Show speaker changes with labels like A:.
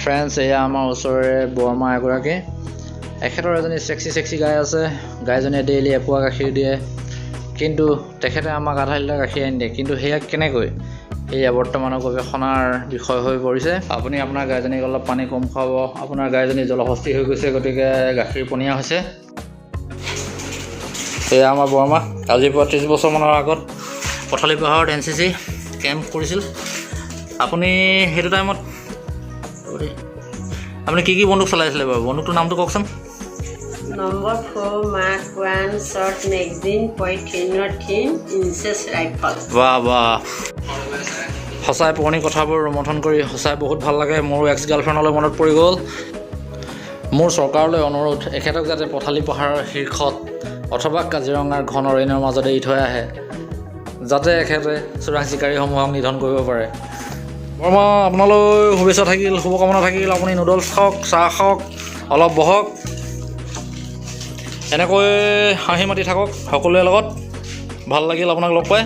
A: Friends, এয়া আমাৰ ওচৰৰে বৰমা এগৰাকী। এখেতৰ এজনী চেক্সি চেক্সি গাই আছে। গাইজনীয়ে ডেইলি এপোৱা গাখীৰ দিয়ে, কিন্তু তেখেতে আমাক আধা লিটাৰ গাখীৰ আনি দিয়ে। কিন্তু সেয়া কেনেকৈ, সেয়া বৰ্তমানৰ গৱেষণাৰ বিষয় হৈ পৰিছে। আপুনি আপোনাৰ গাইজনীক অলপ পানী কম খুৱাব। আপোনাৰ গাইজনী জলহস্তি হৈ গৈছে, গতিকে গাখীৰ পনীয়া হৈছে। এয়া আমাৰ বৰমা। আজিৰ পৰা 30 বছৰমানৰ আগত পথালি পাহাৰত এনচিচি কেম্প কৰিছিল। আপুনি সেইটো টাইমত আপুনি কি কি বন্দুক চলাইছিলে বাৰু? বন্দুকটোৰ নামটো কওকচোন।
B: Number 4 Mark 1 short magazine, .303 inches rifle.
A: বাহ বাহ, সঁচাই পুৰণি কথাবোৰ ৰোমন্থন কৰি সঁচাই বহুত ভাল লাগে। মোৰো এক্স গাৰ্লফ্ৰেণ্ডলৈ মনত পৰি গ'ল। মোৰ চৰকাৰলৈ অনুৰোধ, এখেতক যাতে পথালি পাহাৰৰ শীৰ্ষত অথবা কাজিৰঙাৰ ঘন অৰণ্যৰ মাজত এৰি থৈ আহে, যাতে এখেতে চোৰাং চিকাৰীসমূহক নিধন কৰিব পাৰে। বৰ্মা, আপোনালৈ শুভেচ্ছা থাকিল, শুভকামনা থাকিল। আপুনি নুডলছ খাওক, চাহ খাওক, অলপ বহক, এনেকৈ হাঁহি মাতি থাকক সকলোৰে লগত। ভাল লাগিল আপোনাক লগ পাই।